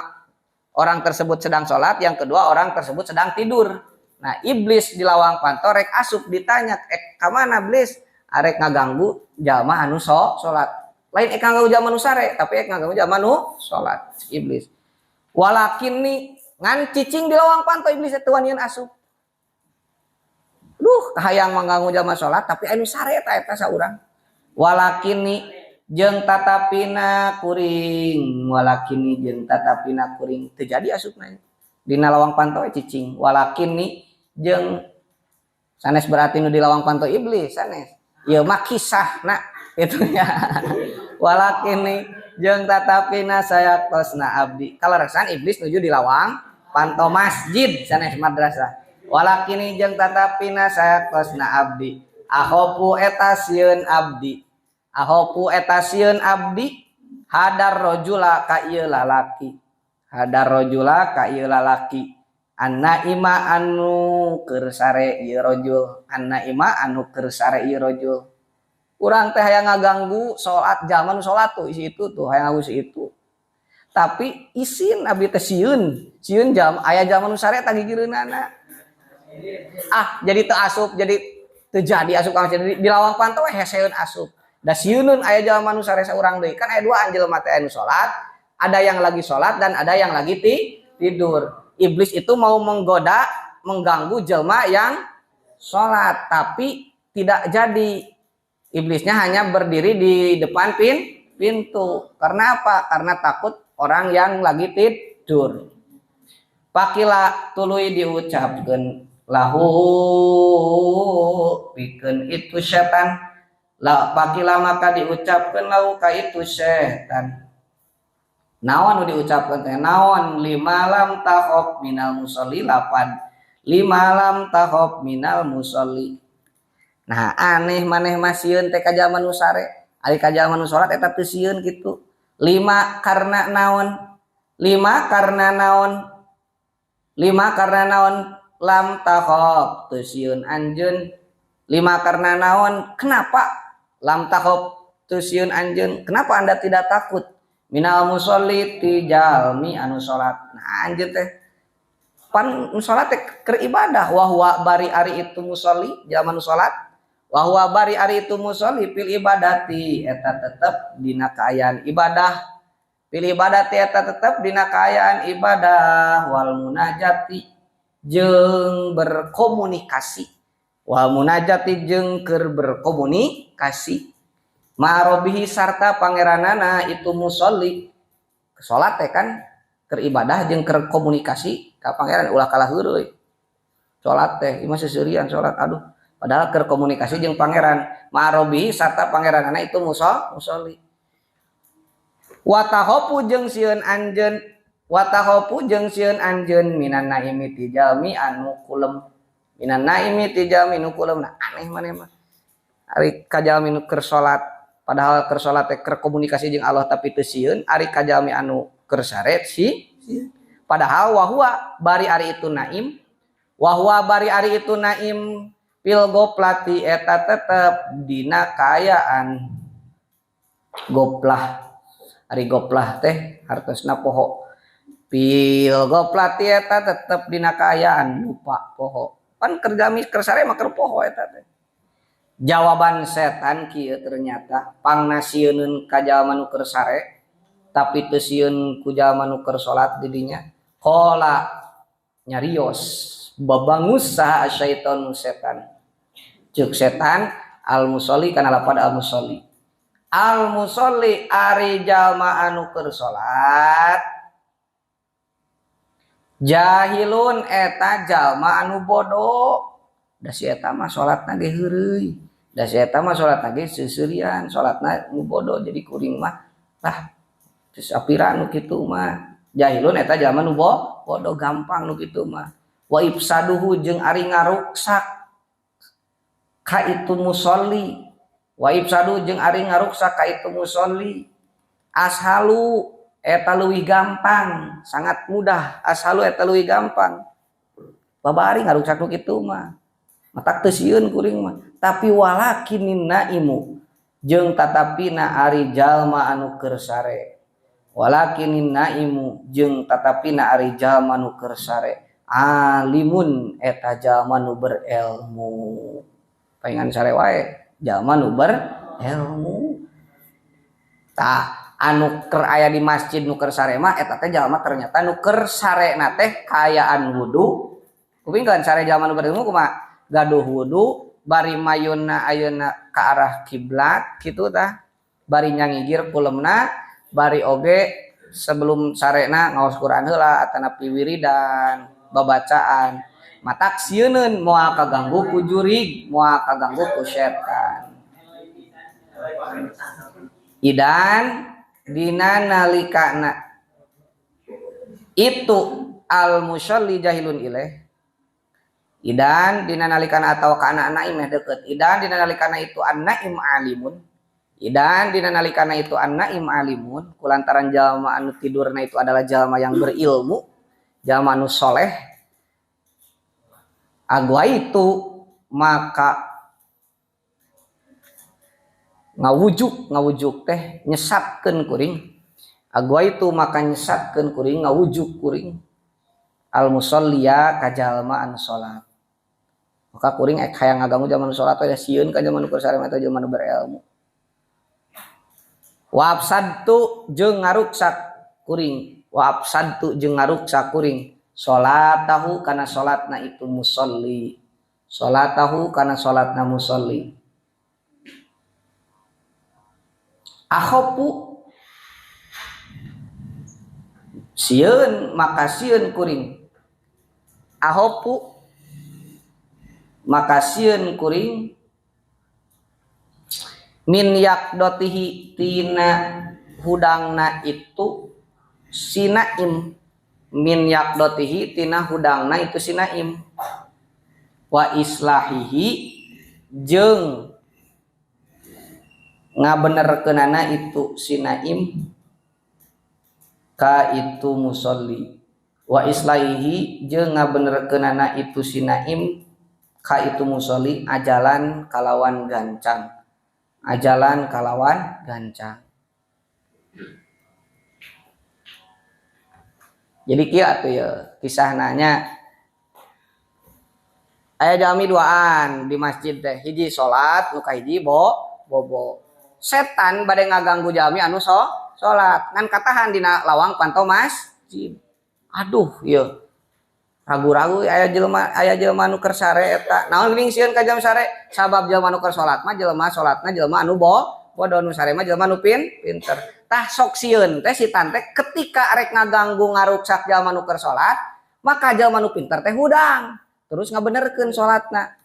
orang tersebut sedang salat, yang kedua orang tersebut sedang tidur. Nah, iblis di lawang panto rek asup ditanya, ka mana iblis? Arek ngaganggu jalma anu salat. Lain ek ngaganggu jalma nu sare, tapi ek ngaganggu jalma nu salat. Iblis. Walakin ni ngan cicing di lawang panto iblis teh wanian asup. Duh, kahayang mangganggu jalma salat tapi anu sare eta eta saurang. Walakin ni jeung tatapina kuring, walakini jeung tatapina kuring teu jadi asupna. Dina lawang panto cicing walakin nih jeung sanes berarti nu di lawang panto iblis sanes. Ieu mah kisahna kitu nya. Walakin nih jeung tatapina sayaktosna abdi. Kaleresan iblis nuju di lawang panto masjid sanes madrasah. Walakini jeung tatapina sayaktosna abdi. Akhofu eta sieun abdi. Akhofu eta sieun abdi hadar rajula ka ieu lalaki. Hadar rajula ka ieu lalaki. Annaima anu keur sare ieu rajul. Annaima anu keur sare ieu rajul. Urang teh hayang ngaganggu salat jalma nu salat tuh isi itu tuh hayang ngaganggu si itu. Tapi isin abdi teh sieun, sieun jam aya jalma nu sare tah gigireunana. Ah, jadi teu asup, jadi teu jadi asup ka masjid di lawang panto we heseun asup. Da sieuneun aya jalma nu sare saurang deui. Kan aya dua jelema teh anu salat, ada yang lagi salat dan ada yang lagi tidur. Iblis itu mau menggoda, mengganggu jelma yang salat, tapi tidak jadi. Iblisnya hanya berdiri di depan pintu. Karena apa? Karena takut orang yang lagi tidur. Faqila tuluy diucapkeun lahu pikeun itu setan. La faqila maka diucapkeun lahu ka itu setan. Naon nu diucapkeun teh naon lima lam takhaf minal musolli lapan lima lam takhaf minal musolli. Nah aneh maneh mah sieun teh ka jalma nu sare, ari ka jalma nu salat eta teu sieun kitu. Lima karena naon? Lima karena naon? Lima karena naon lam takhaf teu sieun anjeun. Lima karena naon? Kenapa lam takhaf teu sieun anjeun? Kenapa Anda tidak takut? Minal musolli ti jalmi anu salat. Nah anjeun teh pan salat teh keur ibadah wa huwa bari ari itu musolli jalma nu salat wa huwa bari ari itu musolli fil ibadati eta tetep dina kaayaan ibadah fil ibadati eta tetep dina kaayaan ibadah wal munajati jeung berkomunikasi wal munajati jeung keur berkomunikasi ma'robihi sarta pangeranana itu musolli salat teh kan keur ibadah jeung keur komunikasi ka pangeran ulah kalah heureuy salat teh ieu mah seuseurian salat aduh padahal keur komunikasi jeung pangeran ma'robihi sarta pangeranana itu musolli wa takhofu jeung sieun anjeun wa takhofu jeung sieun anjeun minan naimi ti jalmi anu kulem minan naimi ti jalmi nu kulem. Nah aneh maneh mah ari ka jalmi nu keur salat padahal keur salat teh keur komunikasi jeung Allah tapi teu sieun ari ka jalmi anu keur sare si padahal wa huwa bari ari itu naim wa huwa bari ari itu naim fil goplati eta tetep dina kaayaan goplah ari goplah teh hartosna poho fil goplati eta tetep dina kaayaan lupa poho pan keur jalmi keur sare mah keur poho eta teh. Jawaban setan kieu ternyata pangna sieuneun ka jalma nu keur sare tapi teu sieun ku jalma nu keur salat di dinya qala nyarios babangus saha syaiton setan ceuk setan al musolli kana lapad al musolli al musolli ari jalma anu keur salat jahilun eta jalma anu bodoh da si eta mah salatna ge heureuy da si eta mah salatna ge seuseurian salatna nu bodoh jadi kuring mah lah geus apira nu kitu mah jahilun eta jalma nu bodoh gampang nu kitu mah wa ifsaduhu jeung ari ngaruksak ka itu musolli wa ifsadu jeung ari ngaruksak ka itu musolli ashalu eta leuwih gampang sangat mudah ashalu eta leuwih gampang babari ngaruksak nu kitu mah matak teu sieun kuring mah tapi walakinin naimu jeung tatapina ari jalma anu keur sare walakinin naimu jeung tatapina ari jalma nu keur sare alimun eta jalma nu berilmu paingan sare wae jalma nu berilmu tah anu keur aya di masjid nu keur sare mah eta teh jalma ternyata nu keur sarena teh kaayaan wudu kupingkeun sare jalma nu berilmu kumaha gaduh wudu bari mayunna ayeuna ka arah kiblat kitu tah bari nyangigir kulemna bari oge Sebelum sarena ngaos Quran heula atanapi wiridan, babacaan. Matak sieuneun moal kaganggu ku jurig, moal kaganggu ku setan. Idan dina nalikana itu al musyalli jahilun ilaih. Idan dina nalikana atawa ka anak naim deket. Idan dina nalikana itu an-naim alimun. Idan dina nalikana itu an-naim alimun kulantaran jalma anu tidurna itu adalah jalma yang berilmu, jalma anu soleh. Agwa itu maka ngawujuk teh nyesatkeun kuring. Agwa itu maka nyesatkeun kuring, ngawujuk kuring. Al musalliya ka jalma anu salat. Maka kuring ek hayang ngaganggu jalma nu salat teh sieun ka jalma nu keur sare eta jalma nu berilmu. Wa afsadtu jeung ngaruksak kuring, wa afsadtu jeung ngaruksak kuring salatahu kana salatna itu musalli. Salatahu kana salatna musalli. Akhofu sieun maka sieun kuring. Ahopu maka sieun kuring min yakdotihi tina hudangna itu sinaim. Min yakdotihi tina hudangna itu sinaim. Wa islahihi jeung ngabenerkeunana itu sinaim ka itu musolli. Wa islahihi jeung ngabenerkeunana itu sinaim ka itu musolli ajalan kalawan gancang. Ajalan kalawan gancang. Jadi kieu atuh ya kisah nanya. Aya jalmi duaan di masjid teh, hiji salat nu kahiji bobo. Setan bade ngaganggu jalmi anu salat ngan katahan dina lawang panto masjid. Aduh ieu ragu-ragu aya jelema anu keur sare eta. Naon geuning sieun ka jam sare? Sabab jelema anu keur salat mah jelema salatna jelema anu bodoh, nu sare mah jelema anu pinter. Tah sok sieun teh si tante ketika rek ngaganggu ngaruksak jelema anu keur salat, maka jelema anu pinter teh hudang terus ngabenerkeun salatna.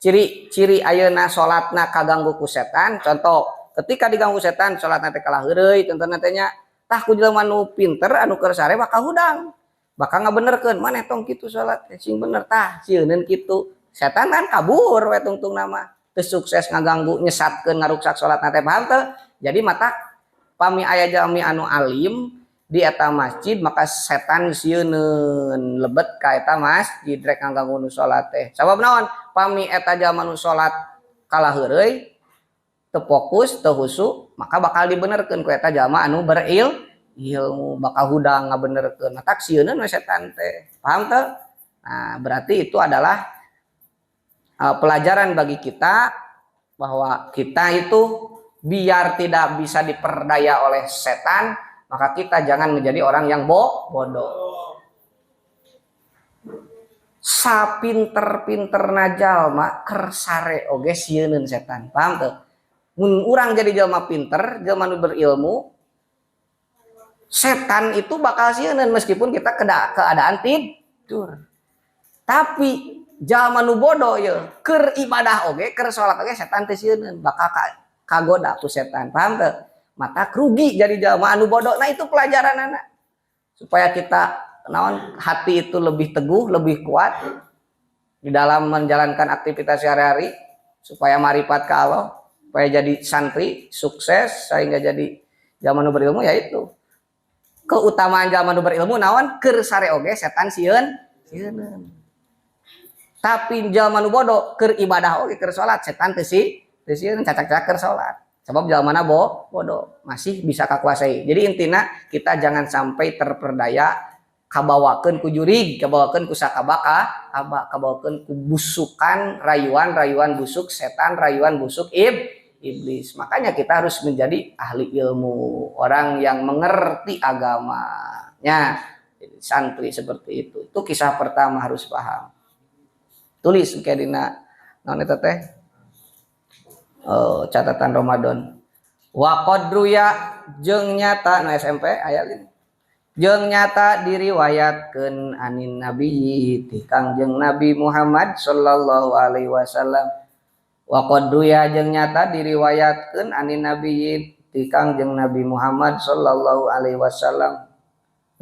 Ciri-ciri ayeuna salatna kaganggu ku setan, contoh ketika diganggu setan salatna teh kalah heureuy tentena teh nya. Tah ku jelema anu pinter anu keur sare bakal hudang. Bakal ngabenerkeun maneh tong kitu salat teh sing bener tah sieuneun kitu. Setan kan kabur we tungtung nama. Teu sukses ngaganggu nyesatkeun ngaruksak salatna teh, paham teu? Jadi mata pami aya jalmi anu alim di eta masjid maka setan sieuneun lebet ka eta masjid rek ngaganggu nu salat teh. Sabab naon? Pami eta jalma nu salat kalah heureuy teu fokus teu husu maka bakal dibenerkeun ku eta jalma anu berilmu bakal hudang ngabenerkeun. Matak sieuneun we setan teh. Paham teu? Nah, berarti itu adalah pelajaran bagi kita bahwa kita itu biar tidak bisa diperdaya oleh setan, maka kita jangan menjadi orang yang bodoh. Sapinter-pinterna jalma keur sare oge sieuneun setan. Paham teu? Mun urang jadi jalma pinter, jalma nu berilmu, setan itu bakal sieuneun meskipun kita keadaan tidur. Tapi jalma nu bodoh ye keur ibadah oge, keur salat oge setan teh sieuneun, bakal kagoda ku setan. Paham teu? Mata rugi jadi jalma anu bodoh. Nah itu pelajaran anak supaya kita naon hati itu lebih teguh, lebih kuat di dalam menjalankan aktivitas sehari-hari supaya marifat ke Allah, supaya jadi santri sukses sehingga jadi jalma nu berilmu, yaitu keutamaan jalma nu berilmu naon keur sare oge setan sieun sieuneun. Tapi jalma nu bodoh keur ibadah oge keur salat setan teu sieun cacak-cacak keur salat. Sebab jalma na bodoh masih bisa kakuasai. Jadi intina kita jangan sampai terperdaya kabawakeun ku jurig, kabawakeun ku sakabaka, kabawakeun ku busukan, rayuan-rayuan busuk setan, rayuan busuk iblis. Makanya kita harus menjadi ahli ilmu, orang yang mengerti agamanya. Jadi santri seperti itu. Itu kisah pertama harus paham. Tulis kayak dina naon eta teh? Oh, catatan Ramadan. Wa qadruya jeung nyata nu SMP aya ini. Jeung nyata diriwayatkeun anin nabi ti Kangjeng Nabi Muhammad sallallahu alaihi wasallam. Wa qad ruya jeung nyata diriwayatkeun anin nabi ti Kangjeng Nabi Muhammad sallallahu alaihi wasallam.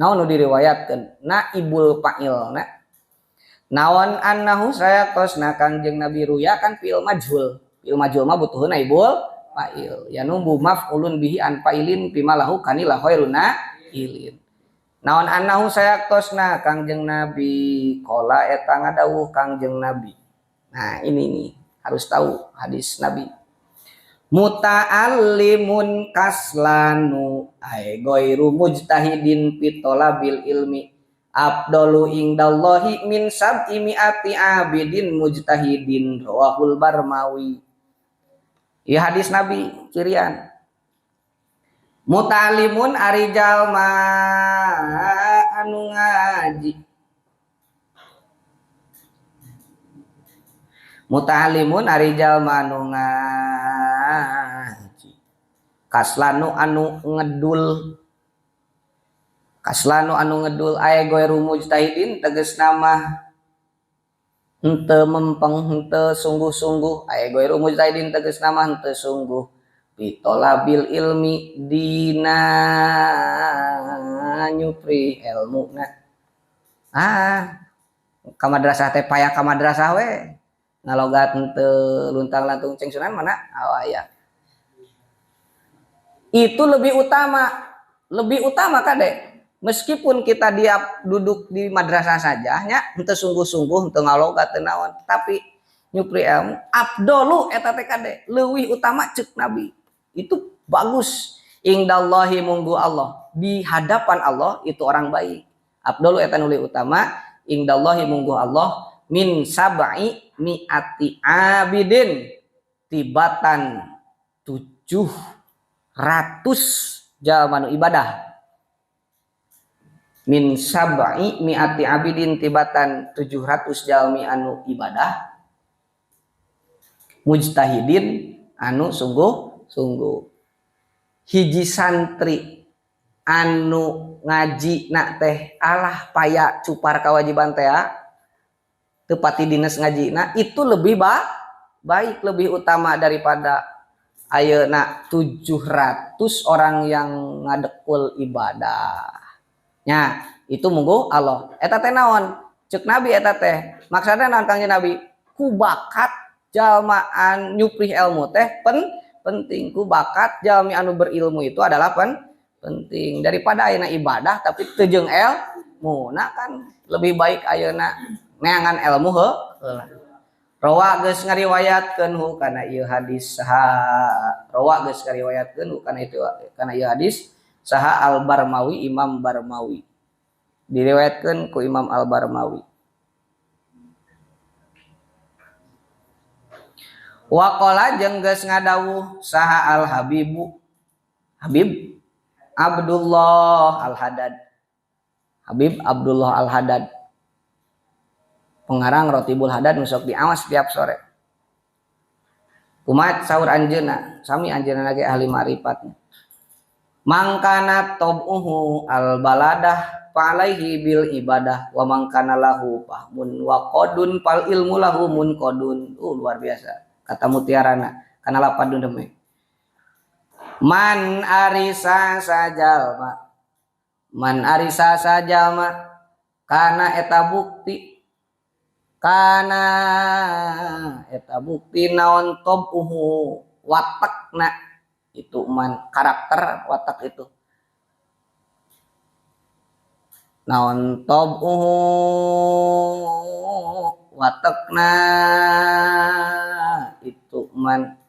Naon nu diriwayatkeun? Naibul fa'ilna. Naon annahu sayatosna Kangjeng Nabi ruya kan fi'il majhul. Fi'il majhul mah butuh naibul fa'il. Ya numbu maf'ulun bihi an fa'ilin bima lahu kanila khairuna ilin. Naon annahu sayaktosna Kangjeng Nabi qala eta ngadawuh Kangjeng Nabi. Nah, ini nih harus tahu hadis Nabi. Muta'allimun kaslanu ay ghairu mujtahidin fi talabil ilmi afdalu indallahi min sab'i mi'ati abidin mujtahidin rawahul Barmawi. Ya hadis Nabi cirian. Muta'allimun ari jalma anu ngaji. Muta'allimun ari jalma anu ngaji. Kaslanu anu ngedul. Kaslanu anu ngedul aya goiru mujtahidin tegasna mah henteu mempeng henteu sungguh-sungguh aya goiru mujtahidin tegasna mah henteu sungguh. Bitolabil ilmi dina nyupri ilmuna. Ah, ka madrasah teh paya ka madrasah we. Ngalogat henteu luntang-lantung ceng sunan mana awaya. Itu lebih utama kade. Meskipun kita dia duduk di madrasah saja nya henteu sungguh-sungguh henteu ngalogat teu naon, tapi nyupri ilmu afdalu eta teh kade leuwih utama ceuk Nabi. Itu bagus indallahi munggu Allah, di hadapan Allah itu orang baik. Afdalu eta nu leuwih utama indallahi munggu Allah min sab'i mi'ati abidin tibatan 700 jalma nu ibadah. Min sab'i mi'ati abidin tibatan 700 jalmi anu ibadah mujtahidin anu sungguh-sungguh. Hiji santri anu ngaji nak teh alah paya cupar kewajiban teh teu pati dinas ngaji na itu lebih baik, lebih utama daripada ayeuna 700 orang yang ngadekul ibadah. Nya, itu munggu Allah. Eta teh naon? Ceuk Nabi eta teh. Maksudna naon Kangjeng Nabi? Ku bakat jalmaan nyuprih ilmu teh penting. Ku bakat jalmi anu berilmu itu adalah penting daripada ayeuna ibadah tapi teu jeung ilmu. Nah kan lebih baik ayeuna neangan ilmu heula. Rawa geus ngariwayatkeun hu kana ieu hadis saha. Rawa geus ngariwayatkeun hu kana itu kana ieu hadis saha Al-Barmawi, Imam Barmawi. Diriwayatkeun ku Imam Al-Barmawi. Waqala jeung geus ngadawuh saha Al-Habibu Habib Abdullah Al-Haddad. Habib Abdullah Al-Haddad. Pengarang Rotibul Haddad nu sok diawas tiap sore. Kumaha saur anjeunna? Sami anjeunna ge ahli ma'rifatna. Mangkana tobuhu al-baladah fa'alaihi bil ibadah wa mangkana lahu fahmun wa qadun fal ilmu lahu munqadun. Luar biasa kata mutiarana kana lapad nu demek. Man arisa sajalma, man arisa sajalma kana eta bukti, kana eta bukti naon tobuhu watakna itu man karakter watak itu naon tobuhu watakna itu man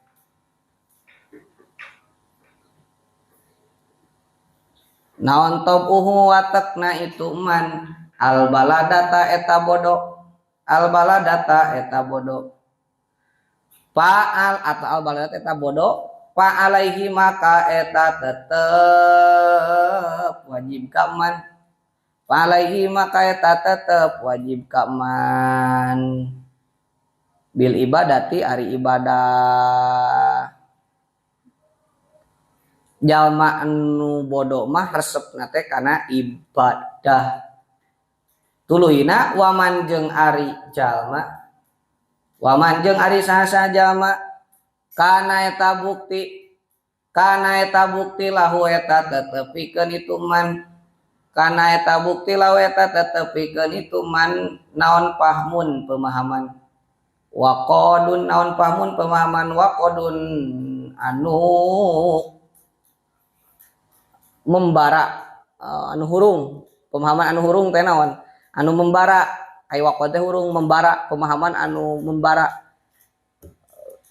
naon tobuhu watakna itu man al baladata eta bodo, al baladata eta bodo fa'al atau al baladata eta bodo fa'alaihi maka eta tetep wajib kaman, fa'alaihi maka eta tetep wajib kaman bil ibadati ari ibadah. Jalma anu bodoh mah resepna teh kana ibadah. Tuluyna waman jeung ari jalma. Waman jeung ari saha jalma kana eta bukti lahu eta tetepikeun itu man. Kana eta bukti lahu eta tetepikeun itu man naon pahmun pemahaman. Waqadun naon pahmun pemahaman waqadun anu membara anu hurung pemahaman anu hurung teh naon anu membara ai waqad teh hurung membara pemahaman anu membara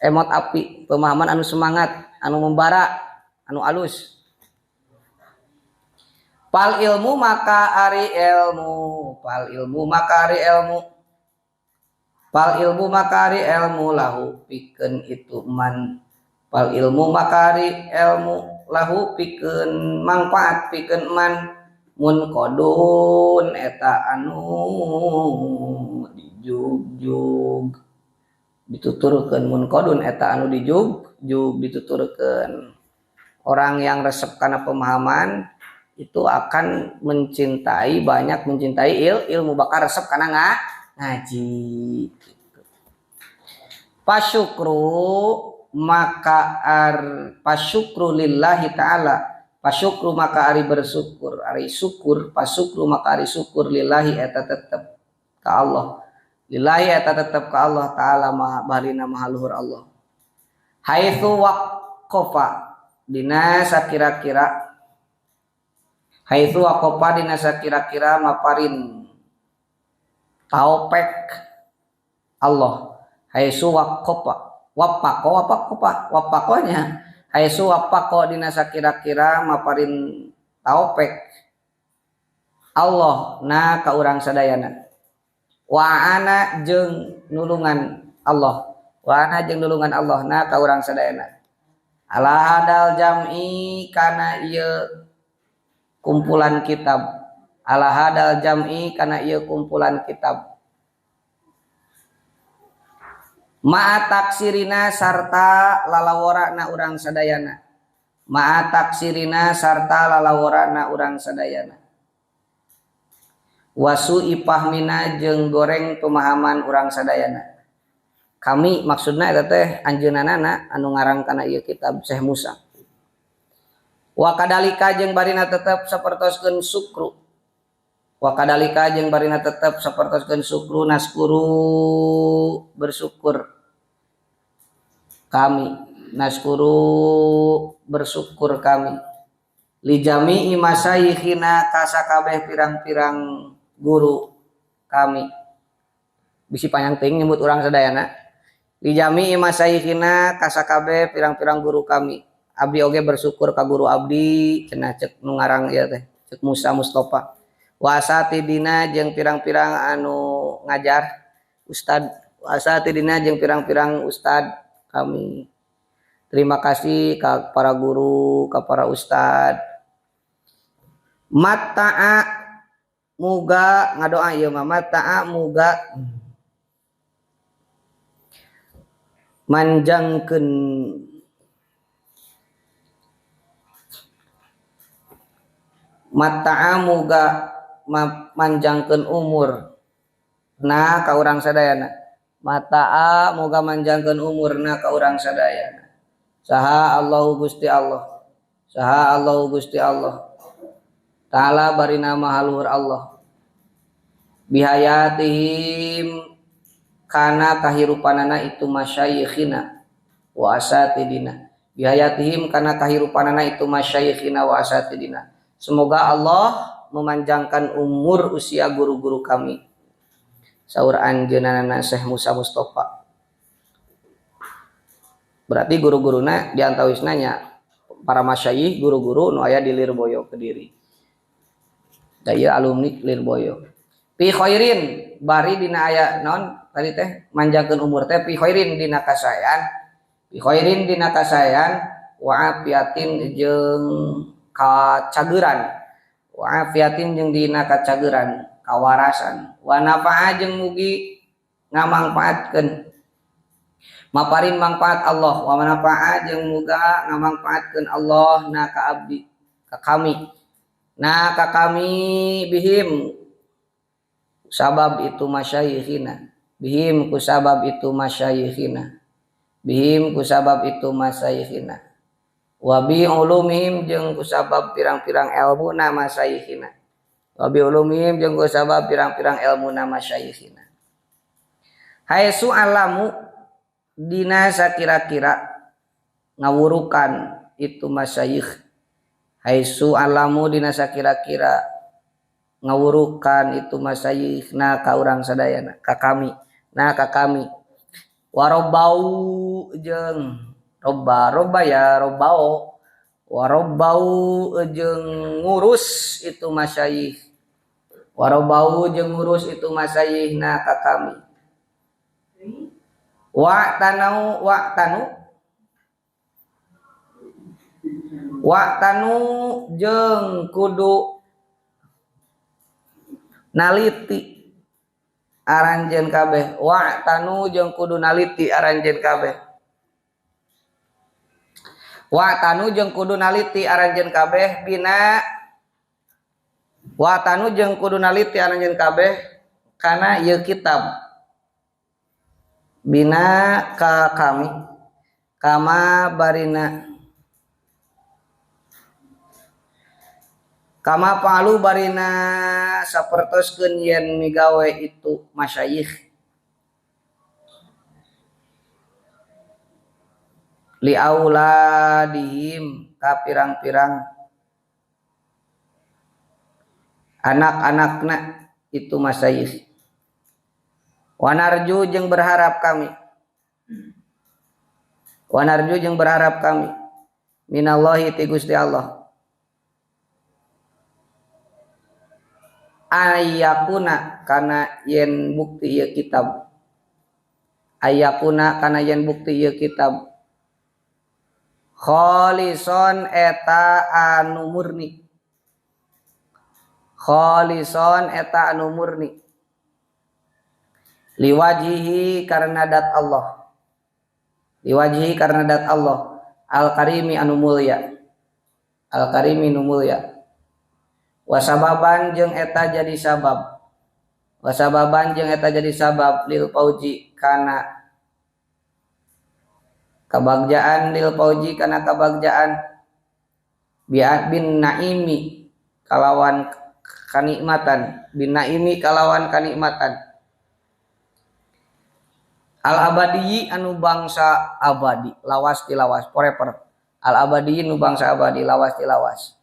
emot api pemahaman anu semangat anu membara anu alus pal ilmu maka ari ilmu pal ilmu maka ari ilmu pal ilmu maka ari ilmu lahu pikeun itu man pal ilmu maka ari ilmu lahu pikeun mangfaat pikeun man mun qadun eta anu dijugjug dituturkeun mun qadun eta anu dijugjug dituturkeun. Orang yang resep kana pemahaman itu akan mencintai banyak mencintai ilmu bakal resep kana ngaji gitu. Pasyukru maka pasyukru lillahi ta'ala pasyukru maka ari bersyukur ari syukur pasyukru maka ari syukur lillahi eta tetep ka Allah lillahi eta tetep ka Allah ta'ala maha barina maha luhur Allah haitsu waqafa dina sakira-kira haitsu waqafa dina sakira-kira maparin taupek Allah haitsu waqafa wapako wapako wapakonya haitsu wapako dina sakira-kira maparin taupek Allah na ka urang sadayana wa ana jeung nulungan Allah wa ana jeung nulungan Allah na ka urang sadayana ala hadal jam'i kana ieu kumpulan kitab ala hadal jam'i kana ieu kumpulan kitab ma'a taksirina sarta lalaworana urang sadayana ma'a taksirina sarta lalaworana urang sadayana wasu ipahmina jeung goreng pemahaman urang sadayana kami maksudna eta teh anjeunana anu ngarang kana ieu kitab Syekh Musa wa kadalika jeung barina tetep sapertoskeun sukru wa kadalika jeung barina tetep sapertoskeun sukru naskuru bersyukur kami naskuru bersyukur kami li jami'i masyayikhina kasakabeh pirang-pirang guru kami bisi panjang teuing nyebut urang sadayana li jami'i masyayikhina kasakabeh pirang-pirang guru kami abdi oge bersyukur ka guru abdi cenah cek nu ngarang ieu teh cek Musa Mustafa wasatidina jeung pirang-pirang anu ngajar ustad wasatidina jeung pirang-pirang ustad kami terima kasih ka para guru ka para ustad mata'a muga ngadoa ieu mah mata'a muga manjangkeun mata'a muga manjangkeun umur na ka urang sadayana mata'a muga manjangkeun umurna ka urang sadayana saha Allahu Gusti Allah saha Allahu Gusti Allah ta'ala barina maha luhur Allah bihayatihim kana kahirupanana itu masyayikhina wa asatidina bihayatihim kana kahirupanana itu masyayikhina wa asatidina. Semoga Allah memanjangkan umur usia guru-guru kami. Saur anjeunna Syekh Musa Mustafa. Berarti guru-guruna diantawisna nya para masyayikh guru-guru nu aya di Lirboyo Kediri. Da ieu alumni Lirboyo. Fi khairin bari dina aya naon tadi teh manjangkeun umur teh fi khairin dina kasaean. Fi khairin dina kasaean wa afiatin jeung kacageran. Wa afiatin jeung dina kacageran, kawarasan. Wa nafa'a jeung mugi ngamangpaatkeun. Maparin mangfaat Allah wa manafa'a jeung muga ngamangfaatkeun Allah na ka abdi ka kami. Na ka kami bihim sabab itu masyayikhina. Bihim ku sabab itu masyayikhina. Bihim ku sabab itu masyayikhina. Wa bi ulumihim jeung ku sabab pirang-pirang ilmuna masyayikhina. Wa bi ulumihim jeung ku sabab pirang-pirang ilmuna masyayikhina. Haitsu alamu dina sakira-kira ngawurukan itu masyayikh. Haitsu alamu dina sakira-kira ngawurukan itu masyayikh na ka urang sadayana ka kami na ka kami. Warobau jeung roba roba ya robao warobau jeung ngurus itu masyayikh. Warobau jeung ngurus itu masyayikh na ka kami. Wa tanau wa tanu wa tanu jeung kudu naliti aranjeun kabeh. Wa tanu jeung kudu naliti aranjeun kabeh. Wa tanu jeung kudu naliti aranjeun kabeh bina wa tanu jeung kudu naliti aranjeun kabeh kana ieu kitab bina ka kami kama barina kama palu barina sapertoskeun yen migawe itu masyayikh li auladihim ka pirang-pirang anak-anakna itu masyayikh. Wanarju jeung berharap kami. Wanarju jeung berharap kami minallahi ti Gusti Allah. Ayakuna kana yen bukti ieu kitab. Ayakuna kana yen bukti ieu kitab. Kholison eta anu murni. Kholison eta anu murni. Liwajihi karena dat Allah. Liwajihi karena dat Allah. Al-Karimi anu mulia. Al-Karimi anu mulia. Wasababan jeung eta jadi sabab. Wasababan jeung eta jadi sabab lil pauji kana kabagjaan lil pauji kana kabagjaan bin naimi kalawan kanikmatan bin naimi kalawan kanikmatan al abadi anu bangsa abadi lawas tilawas forever al abadi anu bangsa abadi lawas tilawas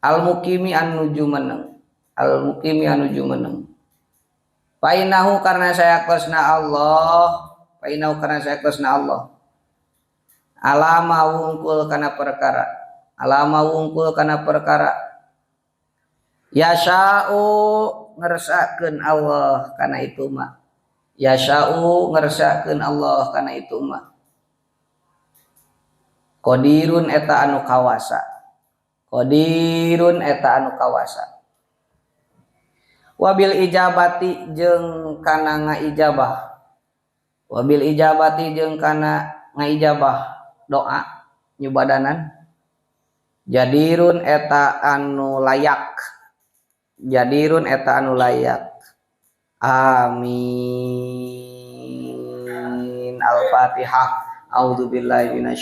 al mukimi anu jumeneng al mukimi anu jumeneng painahu karena saya kosna Allah painahu karena saya kosna Allah alama wungkul kana perkara alama wungkul kana perkara yasa'u ngersakeun Allah kana itu mah yasa'u ngersakeun Allah kana itu mah qadirun eta anu kawasa qadirun eta anu kawasa wabil ijabati jeung kana ngaijabah wabil ijabati jeung kana ngaijabah doa nyubadanan jadirun eta anu layak jadirun eta anu layak. Amin. Al-Fatihah. A'udzubillahi minasyaitonir